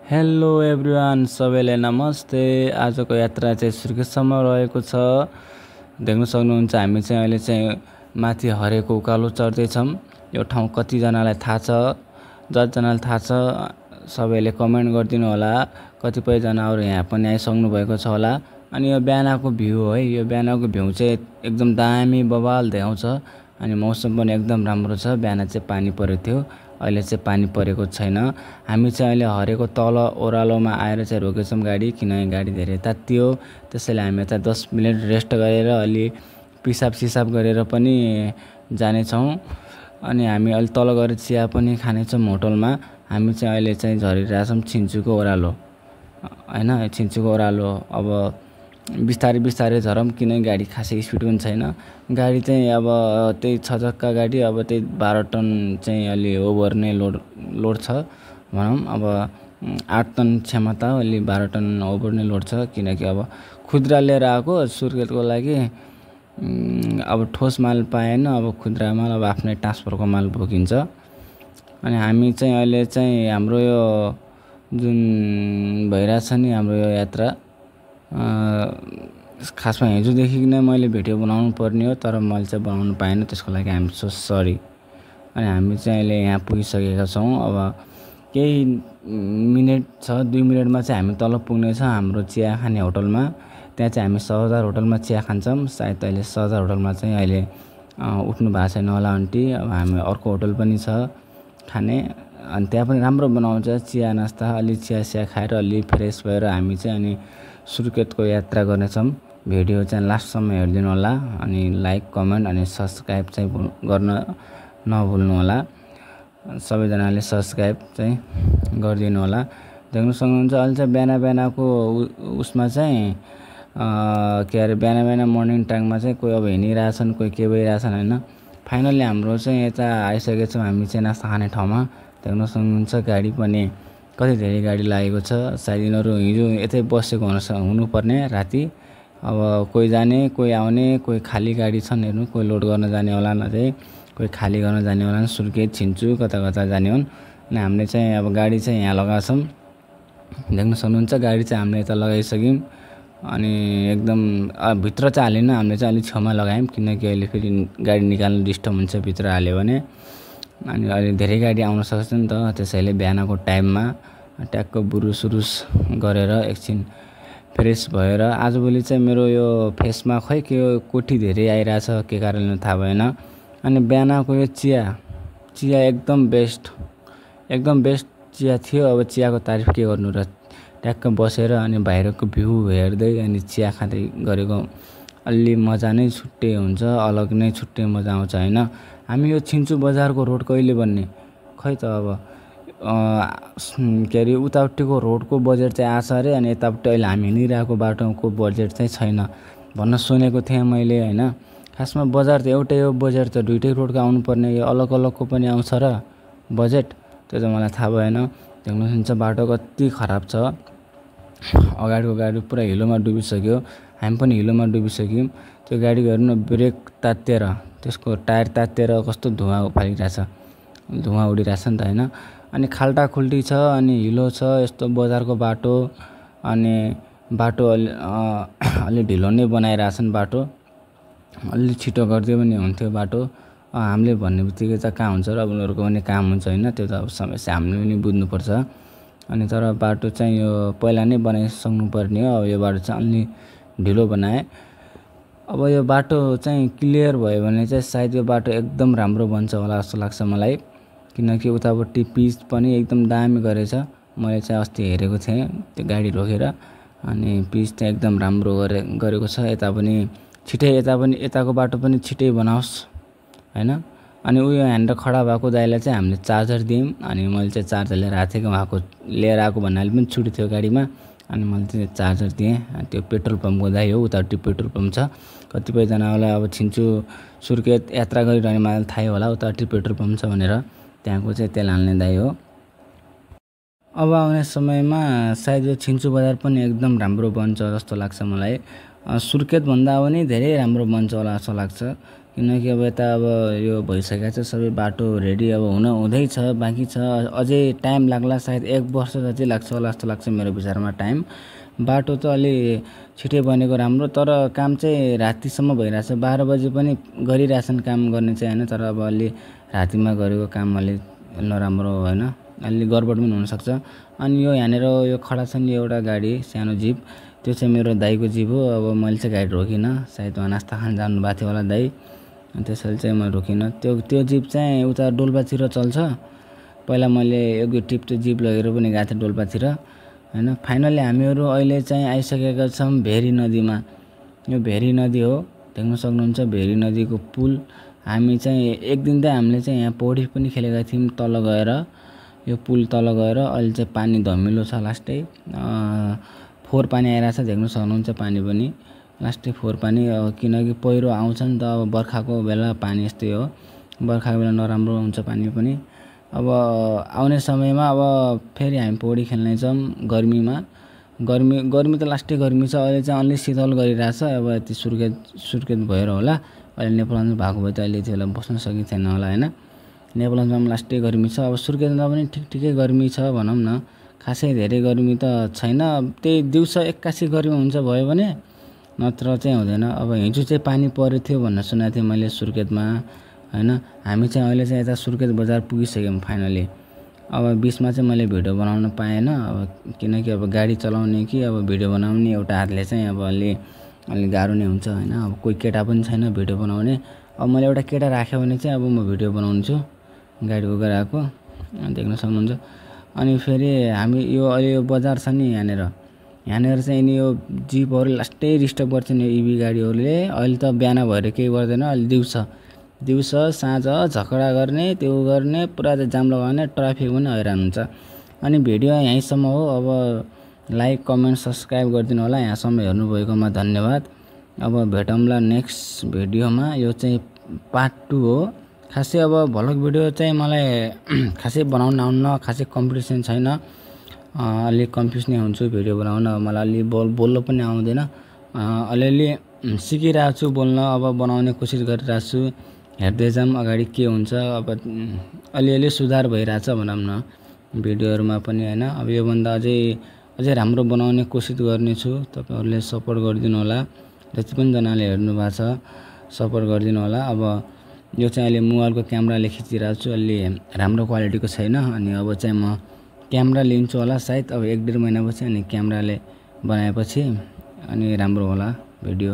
Hello everyone, सबैलाई नमस्ते। आजको यात्रा चाहिँ सुर्खेतसम्म रहेको छ। देख्न सक्नुहुन्छ हामी चाहिँ अहिले चाहिँ माथि हरेको उकालो चढ्दैछौँ। यो ठाउँ कतिजनालाई थाहा छ, जतिजनालाई थाहा छ सबैले कमेन्ट गरिदिनु होला। कतिपयजनाहरू यहाँ पनि आइसक्नु भएको छ होला। अनि यो बिहानको भ्यू है, यो बिहानको भ्यू चाहिँ एकदम दामी बवाल देखाउँछ। अनि मौसम पनि एकदम राम्रो छ। बिहान चाहिँ पानी परेको थियो, अहिले चाहिँ पानी परेको छैन। हामी चाहिँ अहिले हरेको तल ओह्रालोमा आएर चाहिँ रोकेछौँ गाडी, किनकि गाडी धेरै तात्तियो। त्यसैले हामी यता 10 मिनट रेस्ट गरेर अलि पिसाब सिसाब गरेर पनि जानेछौँ। अनि हामी अलि तल गएर चिया पनि खानेछौँ होटलमा। हामी चाहिँ अहिले चाहिँ झरिरहेछौँ छिन्चुको ओह्रालो हैन, छिन्चुको ओह्रालो। अब बिस्तारै बिस्तारै झरौँ, किनकि गाडी खासै स्पिड पनि छैन। गाडी चाहिँ अब त्यही 6 चक्का गाडी, अब त्यही 12 टन चाहिँ अलि ओभर नै लोड छ भनौँ। अब 8 टन क्षमता, अलि 12 टन ओभर नै लोड छ। किनकि अब खुद्रा लिएर आएको सुर्खेतको लागि, अब ठोस माल पाएन। अब खुद्रा माल, अब आफ्नै ट्रान्सफरको माल बोकिन्छ। अनि हामी चाहिँ अहिले चाहिँ हाम्रो यो जुन भइरहेछ नि हाम्रो यो यात्रा, खासमा हिजोदेखि नै मैले भिडियो बनाउनु पर्ने हो, तर मैले चाहिँ बनाउनु पाएन। त्यसको लागि आइएम सो सरी। अनि हामी चाहिँ अहिले यहाँ पुगिसकेका छौँ। अब केही मिनट छ, 2 मिनटमा चाहिँ हामी तल पुग्नेछ हाम्रो चिया खाने होटलमा। त्यहाँ चाहिँ हामी सहजार होटलमा चिया खान्छौँ। सायद अहिले सहजार होटलमा चाहिँ अहिले उठ्नु भएको छैन होला आन्टी। अब हामी अर्को होटल पनि छ खाने, अनि त्यहाँ पनि राम्रो बनाउँछ चिया नास्ता। अलि चिया सिया खाएर अलि फ्रेस भएर हामी चाहिँ अनि सुर्खेतको यात्रा गर्नेछौँ। भिडियो चाहिँ लास्टसम्म हेरिदिनु होला। अनि लाइक, कमेन्ट अनि सब्सक्राइब चाहिँ गर्न नभुल्नु होला। सबैजनाले सब्सक्राइब चाहिँ गरिदिनु होला। देख्न सक्नुहुन्छ अहिले चाहिँ बिहानको उसमा चाहिँ के अरे बिहान मर्निङ टाइममा चाहिँ कोही अब हिँडिरहेछन्, कोही के भइरहेछन् हैन। फाइनली हाम्रो चाहिँ यता आइसकेको छौँ हामी चाहिँ नास्ता खाने ठाउँमा। देख्न सक्नुहुन्छ गाडी पनि कति धेरै गाडी लागेको छ। सायद यिनीहरू हिजो यतै बसेको हुनुपर्ने राति। अब कोही जाने, कोही आउने, कोही खाली गाडी छन् हेर्नु। कोही लोड गर्न जाने होला न, चाहिँ कोही खाली गर्न जाने होला, सुर्खेत छिन्चु कता कता जाने हुन्। अनि हामीले चाहिँ अब गाडी चाहिँ यहाँ लगाएछौँ। देख्न सक्नुहुन्छ गाडी चाहिँ हामीले यता लगाइसक्यौँ। अनि एकदम भित्र चाहिँ हालेन, हामीले चाहिँ अलिक छेउमा लगायौँ, किनकि अहिले फेरि गाडी निकाल्नु डिस्टर्ब हुन्छ भित्र हाल्यो भने। अनि अहिले धेरै गाडी आउन सक्छ नि त, त्यसैले बिहानको टाइममा ट्याक्क बुरुस गरेर एकछिन फ्रेस भएर। आजभोलि चाहिँ मेरो यो फेसमा खै के कोठी धेरै आइरहेछ, के कारणले थाहा भएन। अनि बिहानको यो चिया एकदम बेस्ट चिया थियो। अब चियाको तारिफ के गर्नु र, ट्याक्क बसेर अनि बाहिरको भ्यू हेर्दै अनि चिया खाँदै गरेको अलि मजा नै छुट्टै हुन्छ, अलग नै छुट्टै मजा आउँछ हैन। हामी यो छिन्चु बजारको रोड कहिले बन्ने खै त। अब के अरे उतापट्टिको रोडको बजेट चाहिँ आछ अरे, अनि यतापट्टि अहिले हामी हिँडिरहेको बाटोको बजेट चाहिँ छैन भन्न सुनेको थिएँ मैले हैन। खासमा बजार त एउटै हो, बजेट त दुइटै रोडको आउनुपर्ने, यो अलग अलगको पनि आउँछ र बजेट, त्यो चाहिँ मलाई थाहा भएन। देख्न सक्नुहुन्छ बाटो कति खराब छ। अगाडिको गाडी पुरा हिलोमा डुबिसक्यो, हामी पनि हिलोमा डुबिसक्यौँ। त्यो गाडी हेर्नु न, ब्रेक तात्तिएर त्यसको टायर तात्तिएर कस्तो धुवा फालिरहेछ, धुवा उडिरहेछ नि त हैन। अनि खाल्टाखुल्टी छ, अनि हिलो छ यस्तो बजारको बाटो। अनि बाटो अलि ढिलो नै बनाइरहेछन् बाटो, अलि छिटो गरिदियो भने हुन्थ्यो बाटो। हामीले भन्ने बित्तिकै चाहिँ कहाँ हुन्छ र, अब उनीहरूको पनि काम हुन्छ हैन। त्यो त अब समस्या हामीले पनि बुझ्नुपर्छ। अनि तर बाटो चाहिँ यो पहिला नै बनाइसक्नु पर्ने हो। अब यो बाटो चाहिँ अलि ढिलो बनाए। अब यो बाटो चाहिँ क्लियर भयो भने चाहिँ सायद यो बाटो एकदम राम्रो बन्छ होला जस्तो लाग्छ मलाई। किनकि उतापट्टि पिच पनि एकदम दामी गरेछ। मैले चाहिँ अस्ति हेरेको थिएँ त्यो गाडी रोकेर, अनि पिच चाहिँ एकदम राम्रो गरेको छ। यता पनि छिटै, यताको बाटो पनि छिटै बनाओस् हैन। अनि उयो ह्यान्ड खडा भएको दाइलाई चाहिँ हामीले चार्जर दियौँ। अनि मैले चाहिँ चार्जर लिएर आएको थिएँ, उहाँको लिएर आएको भन्नाले पनि छुट्टी थियो गाडीमा। अनि मैले चाहिँ चार्जर दिएँ। त्यो पेट्रोल पम्पको दाइ हो, उतापट्टि पेट्रोल पम्प छ। कतिपयजनालाई अब छिन्चु सुर्खेत यात्रा गरिरहने मलाई थाहै होला उतापट्टि पेट्रोल पम्प छ भनेर, त्यहाँको चाहिँ तेल हाल्ने दाइ हो। अब आउने समयमा सायद यो छिन्चु बजार पनि एकदम राम्रो बन्छ जस्तो लाग्छ मलाई। सुर्खेतभन्दा पनि धेरै राम्रो बन्छ होला जस्तो लाग्छ। किनकि अब यता अब यो भइसकेको छ सबै बाटो रेडी अब हुँदैछ बाँकी छ अझै टाइम लाग्ला सायद 1 वर्ष जति लाग्छ होला जस्तो लाग्छ मेरो विचारमा टाइम। बाटो त अलि छिटै बनेको राम्रो तर काम चाहिँ रातिसम्म भइरहेछ 12 बजे पनि गरिरहेछन् काम गर्ने चाहिँ हैन तर अब अलि रातिमा गरेको काम अलि नराम्रो हैन अलि गडबड पनि हुनसक्छ। अनि यो यहाँनिर यो खडा छ नि एउटा गाडी सानो जीप त्यो चाहिँ मेरो दाइको जीप हो। अब मैले चाहिँ गाडी रोकिनँ सायद उहाँ नास्ता खान जानुभएको थियो होला दाइ त्यसैले चाहिँ म रोकिनँ। त्यो जीप चाहिँ उता डोल्पातिर चल्छ। पहिला मैले एक ट्रिप त्यो जीप लगेर पनि गएको थिएँ डोल्पातिर हैन। फाइनली हामीहरू अहिले चाहिँ आइसकेका छौँ भेरी नदीमा। यो भेरी नदी हो देख्न सक्नुहुन्छ भेरी नदीको पुल। हामी चाहिँ एक दिन त हामीले चाहिँ यहाँ पौडी पनि खेलेका थियौँ तल गएर यो पुल तल गएर। अहिले चाहिँ पानी धमिलो छ लास्टै फोहोर पानी आइरहेछ देख्न सक्नुहुन्छ पानी पनि लास्टै फोहोर पानी किनकि पहिरो आउँछ नि त अब बर्खाको बेला पानी यस्तै हो बर्खाको बेला नराम्रो हुन्छ पानी पनि। अब आउने समयमा अब फेरि हामी पौडी खेल्ने छौँ गर्मीमा। गर्मी त लास्टै गर्मी छ अहिले चाहिँ अलि शीतल गरिरहेछ अब यति सुर्खेत भएर होला अहिले नेपालमा भएको भए त अहिले त्यो बेला बस्न सकिन्थेन होला हैन। नेपालमा पनि लास्टै गर्मी छ अब सुर्खेतमा पनि ठिकै गर्मी छ भनौँ न खासै धेरै गर्मी त छैन। त्यही दिउँसो 81 गर्मी हुन्छ भयो भने नत्र चाहिँ हुँदैन। अब हिजो चाहिँ पानी परेको थियो भनेर सुनेको थिएँ मैले सुर्खेतमा हैन। हामी चाहिँ अहिले चाहिँ यता सुर्खेत बजार पुगिसक्यौँ फाइनली। अब बिचमा चाहिँ मैले भिडियो बनाउन पाएन अब किनकि अब गाडी चलाउने कि अब भिडियो बनाउने एउटा हातले चाहिँ अब अलि गाह्रो नै हुन्छ हैन। अब कोही केटा पनि छैन भिडियो बनाउने। अब मैले एउटा केटा राख्यो भने चाहिँ अब म भिडियो बनाउँछु गाडी बोकेर आएको देख्न सक्नुहुन्छ। अनि फेरि हामी यो अहिले यो बजार छ नि यहाँनिर चाहिँ नि यो जीपहरू लास्टै डिस्टर्ब गर्छन् यो इभी गाडीहरूले। अहिले त बिहान भएर केही गर्दैन अहिले दिउँसो साँझ झगडा गर्ने त्यो गर्ने पुरा जाम लगाउने ट्राफिक पनि हैरान हुन्छ। अनि भिडियो यहीँसम्म हो अब लाइक कमेन्ट सब्सक्राइब गरिदिनु होला यहाँसम्म हेर्नुभएकोमा धन्यवाद। अब भेटौँला नेक्स्ट भिडियोमा यो चाहिँ पार्ट 2 हो। खासै अब भ्लग भिडियो चाहिँ मलाई खासै बनाउन आउन्न खासै कम्पिटिसन छैन अलि कन्फ्युज नै हुन्छु भिडियो बनाउन मलाई अलि बोल्न पनि आउँदैन अलिअलि सिकिरहेको छु बोल्न अब बनाउने कोसिस गरिरहेको छु हेर्दै जाम अगाडि के हुन्छ। अब अलिअलि सुधार भइरहेछ भनौँ न भिडियोहरुमा पनि हैन। अब योभन्दा अझै राम्रो बनाउने कोसिस गर्नेछु तपाईहरुले सपोर्ट गरिदिनु होला जति पनि जनाले हेर्नु भएको छ सपोर्ट गरिदिनु होला। अब यो चाहिँ अहिले मोबाइलको क्यामेराले खिचिरहेको छु अलि राम्रो क्वालिटीको छैन अनि अब चाहिँ म क्यामेरा लिन्छु होला सायद अब 1-1.5 महिनापछि अनि क्यामेराले बनाएपछि अनि राम्रो होला भिडियो।